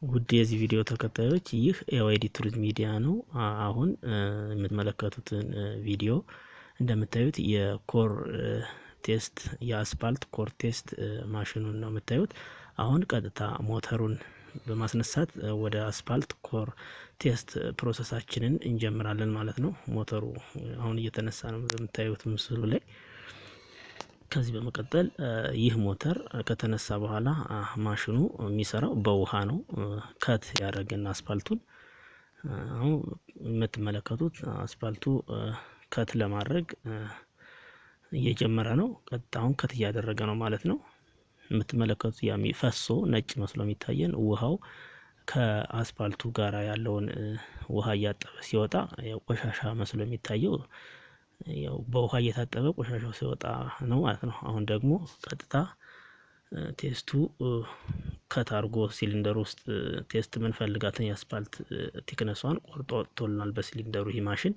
ውድ የዚህ ቪዲዮ ተከታዮች፣ ይህ ኤዋይዲ ቱሪዝም ሚዲያ ነው። አሁን የምትመለከቱትን ቪዲዮ እንደምታዩት የ core test፣ የአስፓልት core test ማሽኑን ነው የምታዩት። አሁን ቀጥታ ሞተሩን በማስነሳት ወደ አስፓልት core test process ኣችንን እንጀምራለን ማለት ነው። ሞተሩ አሁን እየተነሳ ነው በምታዩት ምስሉ ላይ። ከዚህ በመቀጠል ይህ ሞተር ከተነሳ በኋላ ማሽኑ የሚሰራው በውሃ ነው። Cut ያደረገና አስፓልቱን አሁን የምትመለከቱት አስፓልቱ cut ለማድረግ እየጀመረ ነው። ቀጥታ አሁን cut እያደረገ ነው ማለት ነው። የምትመለከቱት ያ ፈሶ ነጭ መስሎ የሚታየን ውሃው ከአስፓልቱ ጋር ያለውን ውሃ እያጠበ ሲወጣ ቆሻሻ መስሎ የሚታየው ያው በውሃ እየታጠበ ቆሻሻው ሲወጣ ነው ማለት ነው። አሁን ደግሞ ቀጥታ test ኡ cut አድርጎ ሲሊንደር ውስጥ test የምንፈልጋትን የአስፓልት thickness ኧን ቆርጦ ወጥቶልናል በሲሊንደሩ ይህ ማሽን።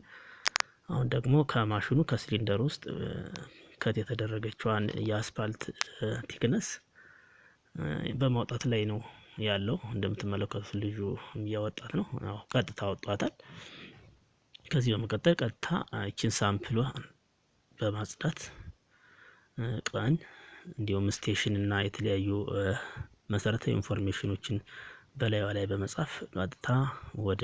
አሁን ደግሞ ከማሽኑ ከሲሊንደር ውስጥ cut የተደረገችዋን የአስፓልት thickness በማውጣት ላይ ነው ያለው። እንደምትመለከቱት ልጁ እያወጣት ነው። ቀጥታ አወጧታል። ከዚህ በመቀጠል ቀጥታ ይችን sample ኧ በማጽዳት ቀን እንዲሁም station እና የተለያዩ መሰረታዊ information ኖችን በላይዋ ላይ በመጻፍ ቀጥታ ወደ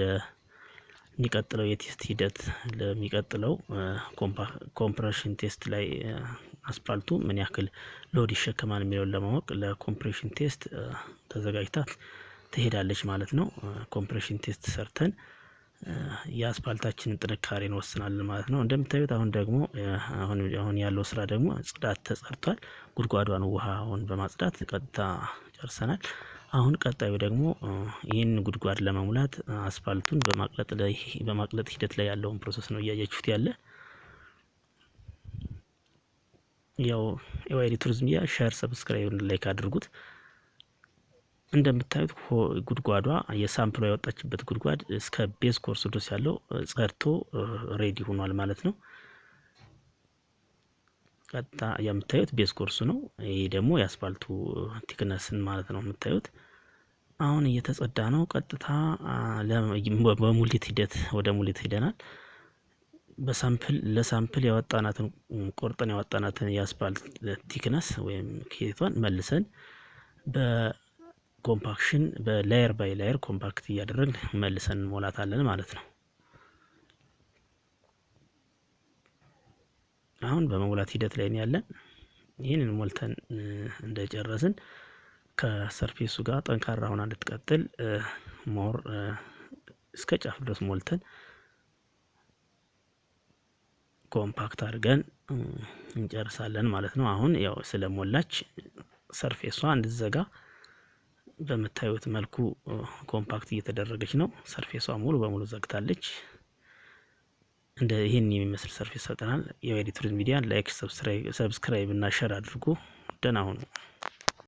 የሚቀጥለው የ test ሂደት፣ ለሚቀጥለው compression test ላይ አስፓልቱ ምን ያክል load ይሸከማል የሚለውን ለማወቅ ለ compression test ተዘጋጅታ ትሄዳለች ማለት ነው። Compression test ሰርተን የአስፓልታችንን ጥንካሬ እንወስናለን ማለት ነው። እንደምታዩት አሁን ደግሞ አሁን ያለው ስራ ደግሞ ጽዳት ተጸድቷል። ጉድጓዷን ውሃውን በማጽዳት ቀጥታ ጨርሰናል። አሁን ቀጣዩ ደግሞ ይህን ጉድጓድ ለመሙላት አስፓልቱን በማቅለጥ ላይ በማቅለጥ ሂደት ላይ ያለውን process ነው እያያችሁት ያለ። ያው ኤዋይዲ ቱሪዝም ሚዲያ share፣ subscribe፣ like አድርጉት። እንደምታዩት ጉድጓዷ የ sample ኧ የወጣችበት ጉድጓድ እስከ base course ድረስ ያለው ጸድቶ ready ሆኗል ማለት ነው። ቀጥታ የምታዩት base course ኡ ነው። ይሄ ደግሞ የአስፋልቱ thickness ን ማለት ነው የምታዩት። አሁን እየተጸዳ ነው። ቀጥታ በሙሊት ሂደት ወደ ሙሊት ሂደናል። በ sample ለ sample ያወጣናትን፣ ቆርጠን ያወጣናትን የአስፋልት thickness ወይም ኬቷን መልሰን በ compaction በ layer by layer compact እያደረግን መልሰን እንሞላታለን ማለት ነው። አሁን በመሙላት ሂደት ላይ ያለን። ይህንን ሞልተን እንደጨረስን ከ surface ኡ ጋር ጠንካራ ሆና እንድትቀጥል more እስከ ጫፍ ድረስ ሞልተን compact አድርገን እንጨርሳለን ማለት ነው። አሁን ያው ስለሞላች surface ኧ እንድትዘጋ በምታዩት መልኩ compact እየተደረገች ነው። Surface ኧ ሙሉ በሙሉ ዘግታለች። እንደ ይህን የሚመስል surface ሰጥተናል። የኤዋይዲ ቱሪዝም ሚዲያን like፣ subscribe እና share አድርጉ። ደህና ሁኑ።